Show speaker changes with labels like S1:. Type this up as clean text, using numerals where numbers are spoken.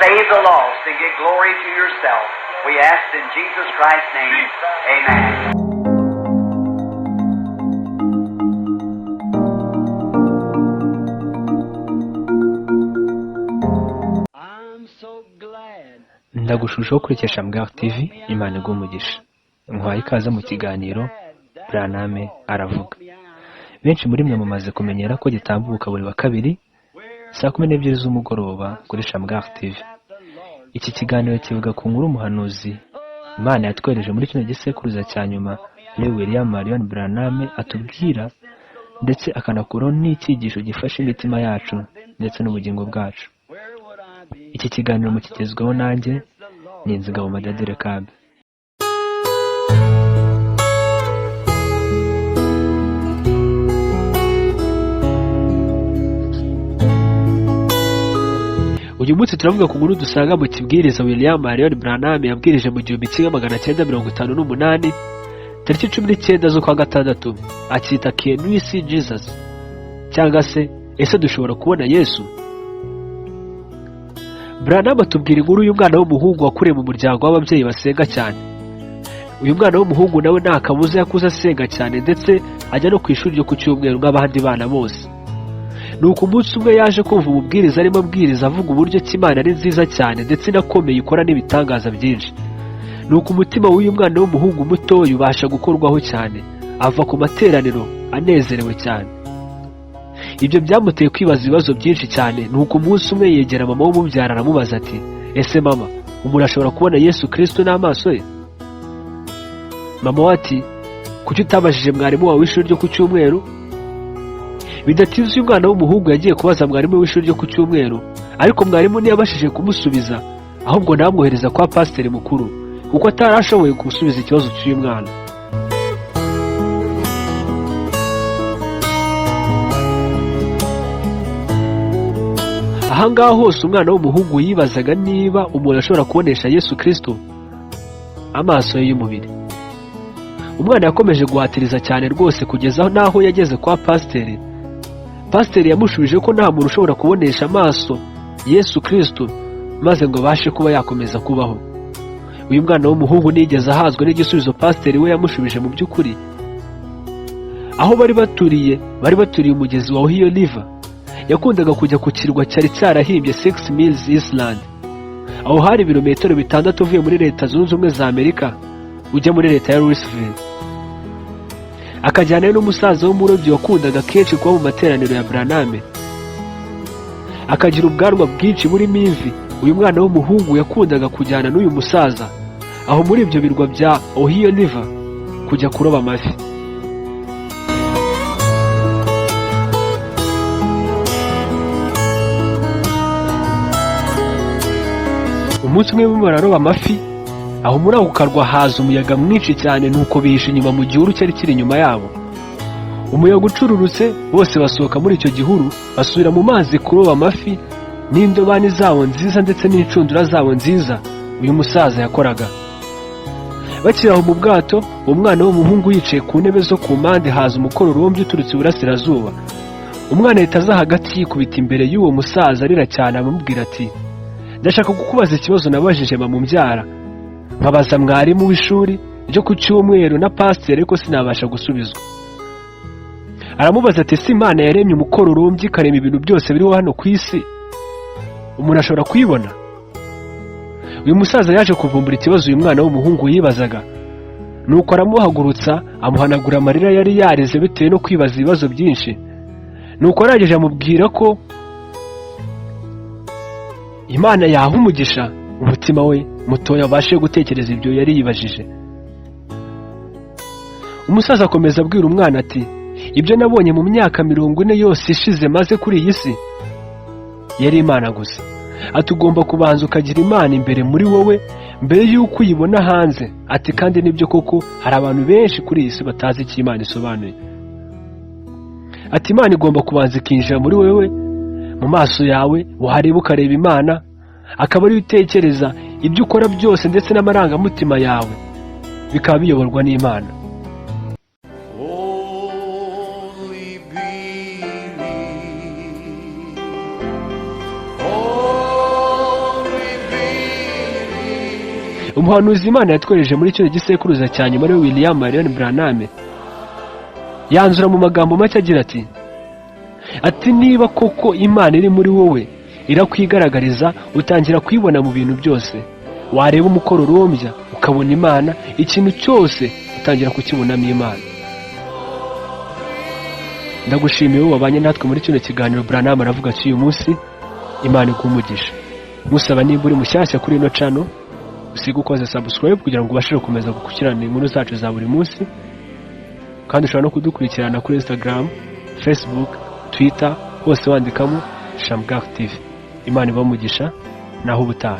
S1: Save the lost and give glory to yourself. We ask in Jesus Christ's name. Amen.
S2: Ndagushushaho kurikesha Mbwa TV. Imana iguhe umugisha. Nkuhaye ikaze mu kiganiro Branham aravuga. Benshi muri mwe mumaze kumenyera ko gitambuka buri wa kabiri saa 12 z'umugoroba kuri Shamgar TV. Iki kiganiro kivuga ku nkuru umuhanuzi Imana yatwereje muri kino gisekuruza cya nyuma, ariwe William Marion Branham, atubwira ndetse akanakuraho n'icyigisho gifasha imitima yacu ndetse n'ubugingo bwacu. Iki kiganiro mukigezwaho nanjye ni Inzigabo Madadire Kabe. Uyu munsi turavuga ku nkuru dusanga mu kibwiriza William Marion Branham yabwirije mu 1958, tariki 19 z'ukwa gatandatu, akita "Can we see Jesus?" cyangwa se "Ese dushobora kubona Yesu?" Branham atubwira inkuru y'umwana w'umuhungu wakuriye mu muryango w'ababyeyi basenga cyane. Uyu mwana w'umuhungu nawe nta kabuza yakuze asenga cyane, ndetse ajya no ku ishuri ryo ku cyumweru nk'abandi bana bose. Nuko umunsi umwe yaje kumva umubwiriza arimo abwiriza, avuga uburyo ki Imana ari nziza cyane ndetse inakomeye, ikora n'ibitangaza byinshi. Nuko umutima w'uyu mwana w'umuhungu mutoya ubasha gukorwaho cyane, ava ku materaniro anezerewe cyane. Ibyo byamuteye kwibaza ibibazo byinshi cyane. Nuko umunsi umwe yegera mama w'umubyara, aramubaza ati: "Ese mama, umuntu ashobora kubona Yesu Kristo n'amaso ye?" Mama we ati: "Kuki utabajije mwarimu wawe w'ishuri ryo ku cyumweru?" Bidatinze uyu mwana w'umuhungu yagiye kubaza mwarimu w'ishuri ryo ku cyumweru, ariko mwarimu ntiyabashije kumusubiza, ahubwo nawe amwohereza kwa pasiteri mukuru kuko atari ashoboye gusubiza ikibazo cy'uyu mwana. Ahangaha hose umwana w'umuhungu yibazaga niba umuntu ashobora kubonesha Yesu Kristo amaso ye y'umubiri. Umwana yakomeje guhatiriza cyane rwose kugeza n'aho yageze kwa pasiteri. Pasiteri yamushubije ko nta muntu ushobora kubonesha amaso Yesu Kristo maze ngo abashe kuba yakomeza kubaho. Uyu mwana w'umuhungu ntiyigeze ahazwa n'igisubizo pasiteri we yamushubije. Mu by'ukuri, aho bari baturiye umugezi wa Ohio River. Yakundaga kujya ku kirwa cyari cyarahimbye Six Mills Island. Aho hari ibirometero 6 uvuye muri Leta Zunze Ubumwe za Amerika ujya muri leta ya Louisville, akajyanayo n'umusaza w'umurobyi wakundaga kenshi kuba mu materaniro ya Branham, akagira ubwanwa bwinshi burimo imvi. Uyu mwana w'umuhungu yakundaga kujyana n'uyu musaza aho muri ibyo birwa bya Ohio River kujya kuroba amafi. Umunsi umwe barimo bararoba amafi aho muri ako karwa, haza umuyaga mwinshi cyane, nuko bihisha inyuma mu gihuru cyari kiri inyuma yabo. Umuyaga ucururutse, bose basohoka muri icyo gihuru, basubira mu mazi kuroba amafi n'indobani zabo nziza ndetse n'inshundura zabo nziza uyu musaza yakoraga. Bakiri aho mu bwato, umwana w'umuhungu yicaye ku ntebe zo ku mpande, haza umukororombya uturutse iburasirazuba. Umwana ahita aza hagati, yikubita imbere y'uwo musaza, arira cyane, amubwira ati: "Ndashaka kukubaza ikibazo nabajije mama umbyara, nkabaza mwarimu w'ishuri ryo ku cyumweru na pasiteri, ariko sinabasha gusubizwa." Aramubaza ati: "Si Imana yaremye umukororombya, ikarema ibintu byose biriho hano ku isi, umuntu ashobora kuyibona?" Uyu musaza yaje kuvumbura ikibazo uyu mwana w'umuhungu yibazaga, nuko aramuhagurutsa, amuhanagura amarira yari yarize bitewe no kwibaza ibibazo byinshi. Nuko arangije amubwira ko Imana yaha umugisha umutima we mutoya abashe gutekereza ibyo yari yibajije. Umusaza akomeza abwira umwana ati: "Ibyo nabonye mu myaka 40 yose ishize maze kuri iyi si yari Imana gusa." Ati: "Ugomba kubanza ukagira Imana imbere muri wowe mbere y'uko uyibona hanze." Ati: "Kandi nibyo koko, hari abantu benshi kuri iyi si batazi icyo Imana isobanuye." Ati: "Imana igomba kubanza ikinjira muri wowe, mu maso yawe wareba ukareba Imana, akaba ariyo utekereza, ibyo ukora byose ndetse n'amarangamutima yawe bikaba biyoborwa n'Imana."
S3: Only believe. Only
S2: Umuhanuzi Imana yatwohereje muri kino gisekuruza cya nyuma, ariwe William Marion Branham, yanzura mu magambo make agira ati: "Niba koko Imana iri muri wowe, irakwigaragariza, utangira kuyibona mu bintu byose. Wareba umukororombya ukabona Imana, ikintu cyose utangira kukibonamo Imana." Ndagushimiye wowe wabanye natwe muri kino kiganiro Branham aravuga ati uyu munsi. Imana iguhe umugisha. Musaba, niba uri mushyashya kuri ino channel, usige ukoze subscribe kugira ngo ubashe gukomeza gukurikirana inkuru zacu za buri munsi. Kandi ushobora no kudukurikirana kuri Instagram, Facebook, Twitter, hose wandikamo Shamgar TV. Imana ibahe umugisha, naho ubutaha.